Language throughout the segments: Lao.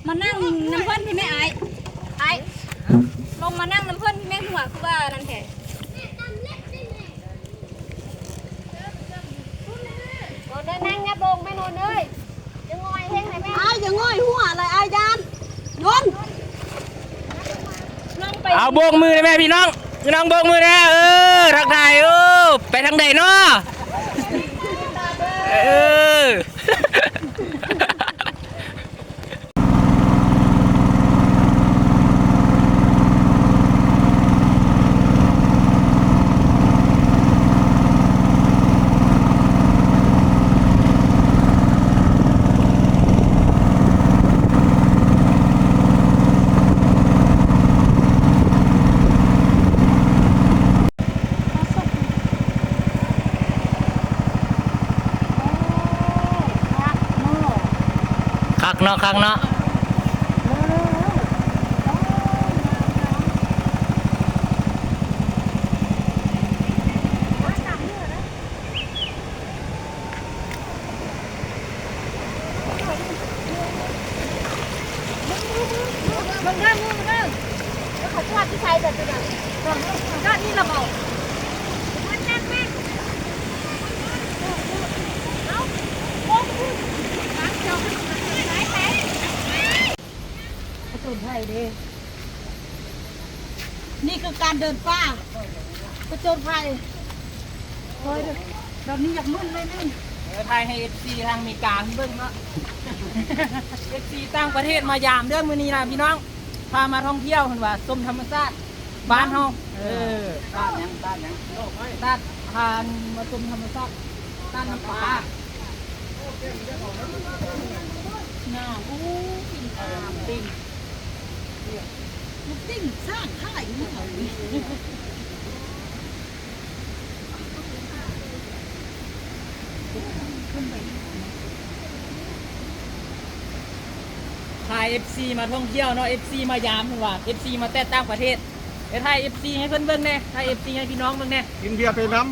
ມານັ່ງນຳເພິ່ນພີ້ແມ່ອ້າຍ. ອ້າຍ ລົງມານັ່ງນຳເພິ່ນພີ້ແມ່ ຫົວຄືວ່ານັ້ນແທ້. ໂດນເດີ ນັ່ງຢ່າໂບກແມ່ໂດນເອີຍ. ຢ່າຫງອຍແຮງໃຫ້ແມ່. ອ້າຍ ຢ່າຫງອຍຫົວຫຼາຍ ອ້າຍຢ້ານ. ໂດນ ເອົາໂບກມືແດ່ແມ່ພີ່ນ້ອງ ພີ່ນ້ອງໂບກມືແດ່. ເອີ ທັກທາຍ. ໂອ້ ໄປທາງໃດເນາະ? ເອີ. ຄັກເນາະ ຄັກເນາະ. ເບິ່ງເດີ ເບິ່ງເດີ ເຂົາຈອດຢູ່ໃສ ແບບນັ້ນນະ. ເບິ່ງ ຈອດນີ້ລະບໍ? ເອົາ ຜະຈົນໄພເດ້. ນີ້ຄືການເດີນປ່າ ຜະຈົນໄພ. ໂອ້ຍ ແບບນີ້ຢາກມຶນເລີຍນີ້. ເອີ ຖ່າຍໃຫ້ເອັຟຊີທາງອາເມລິກາເພິ່ນເບິ່ງເນາະ. ເອັຟຊີຕ່າງປະເທດມາຢາມເດີມື້ນີ້ນະພີ່ນ້ອງ. ພາມາທ່ອງທ່ຽວ ເພິ່ນວ່າຊົມທຳມະຊາດບ້ານເຮົາ. ເອີ ເອີ ຕາດຫຍັງ ຕາດຫຍັງ? ຕາດ ພາມາຊົມທຳມະຊາດ ຕາດນ້ຳປາ. ງາມ ໂອ້ຍ ງາມ ຕິ່ງ ຕິ່ງສ້າງຂາຍຢູ່ເຂົານີ້. ພາເອັຟຊີມາທ່ອງທ່ຽວເນາະ ເອັຟຊີມາຢາມ ເພິ່ນວ່າ ເອັຟຊີມາແຕ່ຕ່າງປະເທດ. ໄປຖ່າຍເອັຟຊີໃຫ້ເພິ່ນເບິ່ງແດ່ ຖ່າຍເອັຟຊີໃຫ້ພີ່ນ້ອງເບິ່ງແດ່. ກິນເບຍໄປນຳ.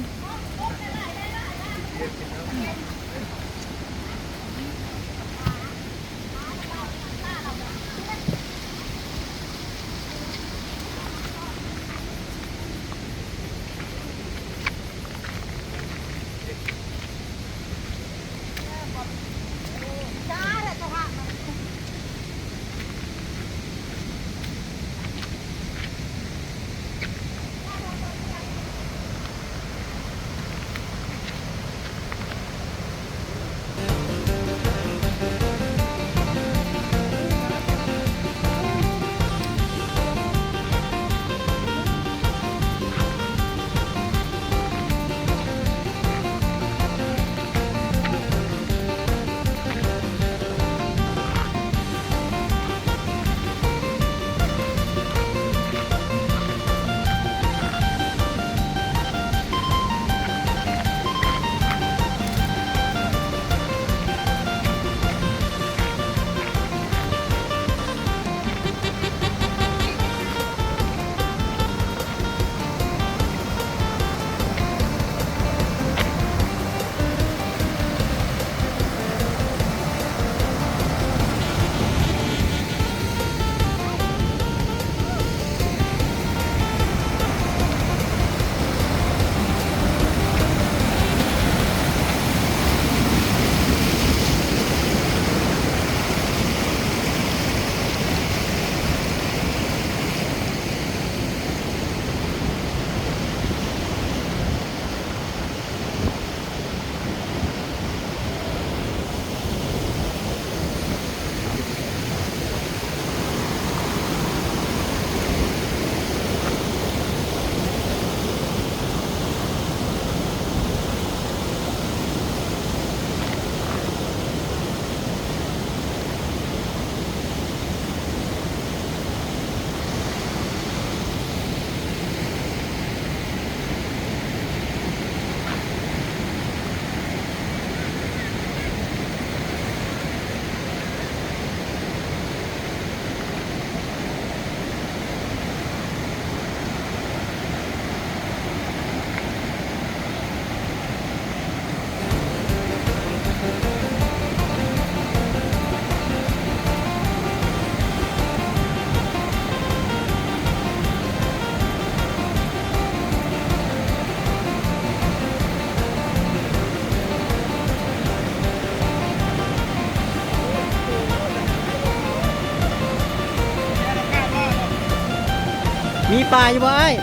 ມີປາຢູ່ບໍ່ອ້າຍ?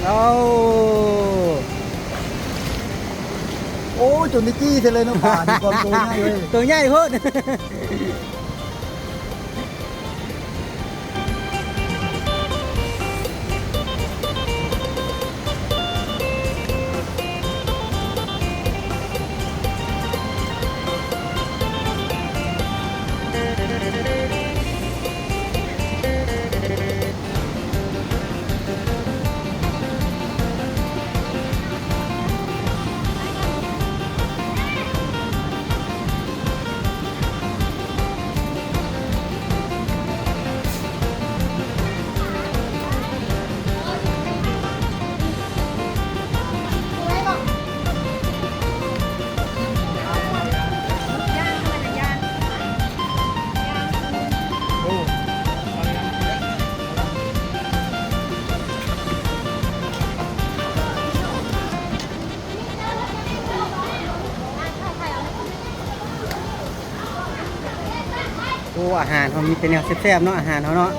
ເອົາ ໂອ້ຍ ຈົນໄດ້ຈີ່ໃສ່ເລີຍເນາະ ປານີ້ ຄວາມໂຕໃຫຍ່ເວີຍ ໂຕໃຫຍ່ໂພດ. ໂອ້ ອາຫານເຮົາມີແຕ່ແນວແຊບໆເນາະ ອາຫານເຮົາເນາະ.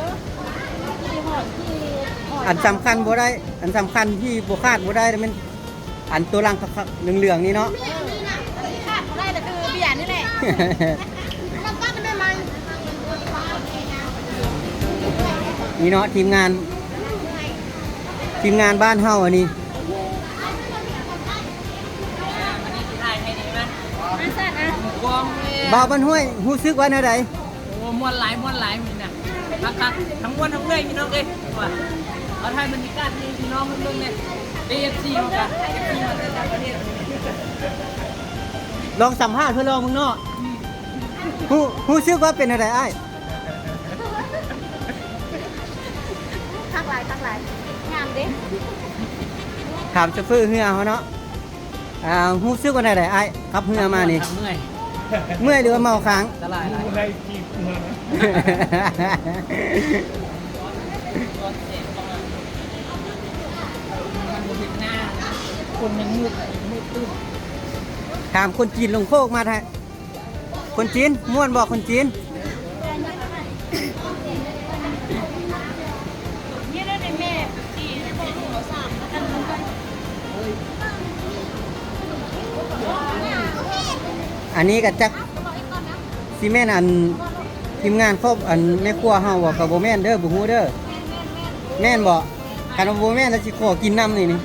ອັນສຳຄັນບໍ່ໄດ້ ອັນສຳຄັນທີ່ບໍ່ຂາດບໍ່ໄດ້ແມ່ນ ອັນໂຕຫຼັງຂາວໆເຫຼືອງໆນີ້ເນາະ ເອີ ອັນທີ່ຂາດບໍ່ໄດ້ກໍຄືເບຍນີ້ແຫຼະ. ນີ້ເນາະ ທີມງານ ທີມງານບ້ານເຮົາອັນນີ້. ບ່າວບ້ານຫ້ວຍ ຮູ້ສຶກວ່າແນວໃດ? ໂອ້ ມ່ວນຫຼາຍ ມ່ວນຫຼາຍມື້ນີ້ນະ ຄັກໆ ທັງມ່ວນທັງເມື່ອຍພີ່ນ້ອງເອີຍ ວ່າເອົາຖ່າຍບັນຍາກາດໃຫ້ພີ່ນ້ອງເບິ່ງແດ່ ເອັຟຊີເຮົາກະ ເອັຟຊີມາແຕ່ຕ່າງປະເທດ ລອງສຳພາດເພິ່ນລອງເບິ່ງເນາະ. ອືມ ຮູ້ ຮູ້ສຶກວ່າເປັນແນວໃດອ້າຍ? ຄັກຫຼາຍ ຄັກຫຼາຍ ງາມເດ້. ຖາມໂຊເຟີເຮືອເຮົາເນາະ. ອ່າ ຮູ້ສຶກວ່າແນວໃດອ້າຍ ຂັບເຮືອມານີ້? ເມື່ອຍ ເມື່ອຍ ຫຼືວ່າເມົາຄ້າງ? ອັນຕະລາຍຫຼາຍ ຄົນຍັງມືດ ມືດຕຶ້ມ. ຖາມຄົນຈີນລົງໂຄກມາແທ້. ຄົນຈີນ ມ່ວນບໍ່ຄົນຈີນ? ອັນນີ້ກໍຈັກຊິແມ່ນອັນທີມງານຄອບ ອັນແມ່ຄົວເຮົາບໍ່ ກໍບໍ່ແມ່ນເດີ ບໍ່ຮູ້ເດີ. ແມ່ນບໍ່? ຄັນວ່າບໍ່ແມ່ນລະຊິຂໍກິນນຳນີ້ນີ້.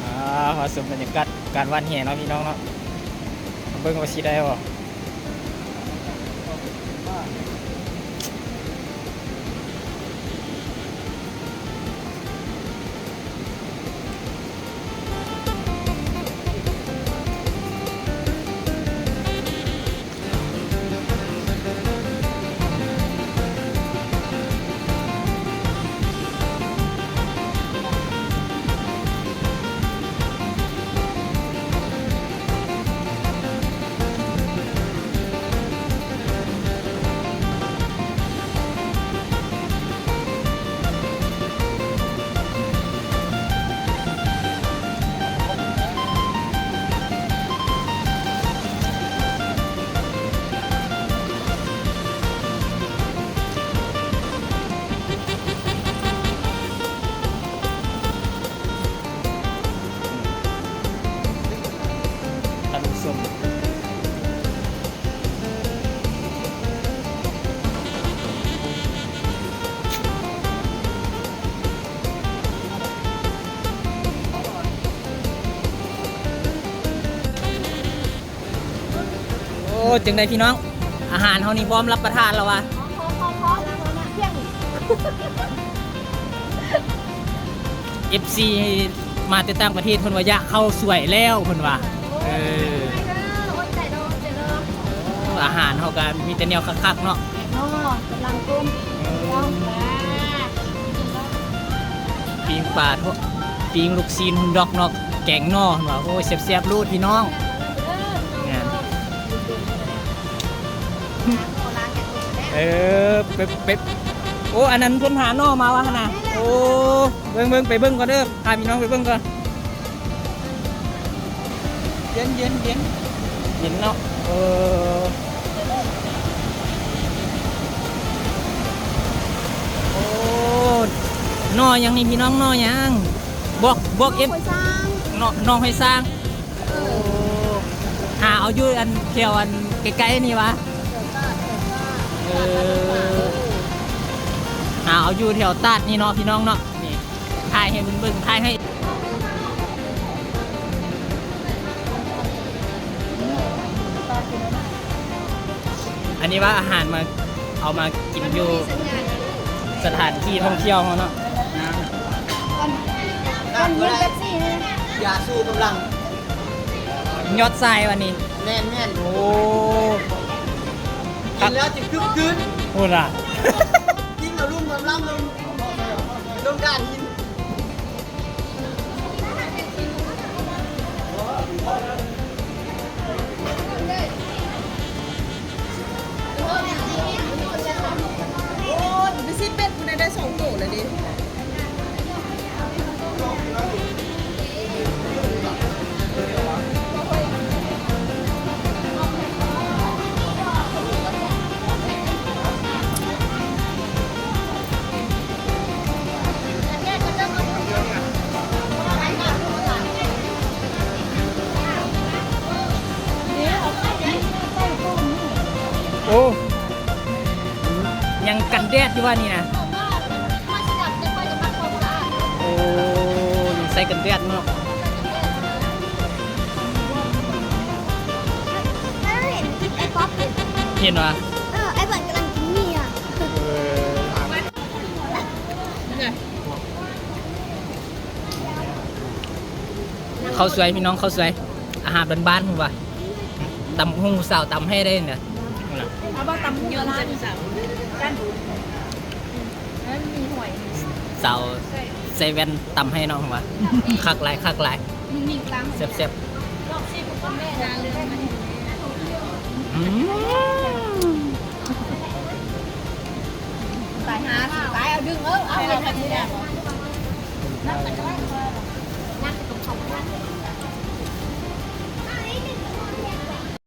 ອ່າ ມາຊົມບັນຍາກາດການຫວ່ານແຫເນາະ ພີ່ນ້ອງເນາະ ເບິ່ງວ່າຊິໄດ້ບໍ່. ເ ໂອ້ ຈັ່ງໃດພີ່ນ້ອງ ອາຫານເຮົານີ້ພ້ອມຮັບປະທານແລ້ວວະ. ເອັຟຊີ ມາແຕ່ຕ່າງປະເທດ ເພິ່ນວ່າຢາກເຂົ້າສວຍແລ້ວ ເພິ່ນວ່າ. ເອີ ອາຫານເຮົາກໍມີແຕ່ແນວຄັກໆເນາະ. ເນາະ ກຳລັງຕົ້ມ ເອີ ປີ້ງປາ ປີ້ງລູກຊີ້ນ ຮອດດອກເນາະ ແກງໜໍ່ ເພິ່ນວ່າ. ໂອ້ຍ ແຊບໆໂລດພີ່ນ້ອງ. ແມ່ນ. ເອີ ເປັບ ເປັບ ໂອ້ ອັນນັ້ນເພິ່ນຫາໜໍ່ມາວ່າຫັ້ນນະ. ໂອ້ ເບິ່ງ ເບິ່ງ ໄປເບິ່ງກ່ອນເດີ ພາພີ່ນ້ອງໄປເບິ່ງກ່ອນ. ເຢັນ ເຢັນ ເຢັນ ເຢັນເນາະ. ເອີ ໂອ້ ໜໍ່ຫຍັງນີ້ພີ່ນ້ອງ ໜໍ່ຫຍັງ? ບອກ ບອກເອັບ ໜໍ່ ໜໍ່ຫອຍຊາງ. ເອີ ຫາເອົາຢູ່ອັນແຖວອັນໃກ້ໆນີ້ຫວາ? ເອີ ຫາເອົາຢູ່ແຖວຕາດນີ້ເນາະ ພີ່ນ້ອງເນາະ. ນີ້ ຖ່າຍໃຫ້ເພິ່ນເບິ່ງ ຖ່າຍໃຫ້. ອັນນີ້ວ່າອາຫານມາ ເອົາມາກິນຢູ່ສະຖານທີ່ທ່ອງທ່ຽວເຮົາເນາະ. ຢາສູ້ກຳລັງ ຍອດຊາຍວັນນີ້. ແມ່ນໆ ໂອ້ ກິນແລ້ວຈະຄຶກຄື້ນ ພຸ້ນລະ ກິນເອົາລຸມກຳລັງລົງ ລົງດ້ານຫີນ. ໂອ້ຍ ໄປຊີ້ເປັດພຸ້ນນະ ໄດ້ສອງໂຕແລ້ວເດ້. ໂອ້ ຍັງກັນແດດຢູ່ວ່ານີ້ນະ. ໂອ້ ຍັງໃສ່ກັນແດດເນາະ. ເຫັນ ເຫັນຫວາ? ເອີ ໄອ້ບອນກຳລັງກິນໝີ່ອະ. ເອີ ເຂົ້າສວຍພີ່ນ້ອງ ເຂົ້າສວຍ ອາຫານບ້ານໆ ຮູ້ວ່າ ຕຳຫຸ່ງສາວຕຳໃຫ້ໄດ້ນະ. ເອົາບໍ່ ຕຳຫຸ່ງໂບລານ ສາວໃສ່ແວ່ນຕຳໃຫ້ເນາະ ວ່າຄັກຫຼາຍ ຄັກຫຼາຍ ແຊບໆ. ອືມ ຕາຍຫາ ຕາຍ ເອົາດຶງ ເອີ ເອົາ ເອົາ ເອົາ.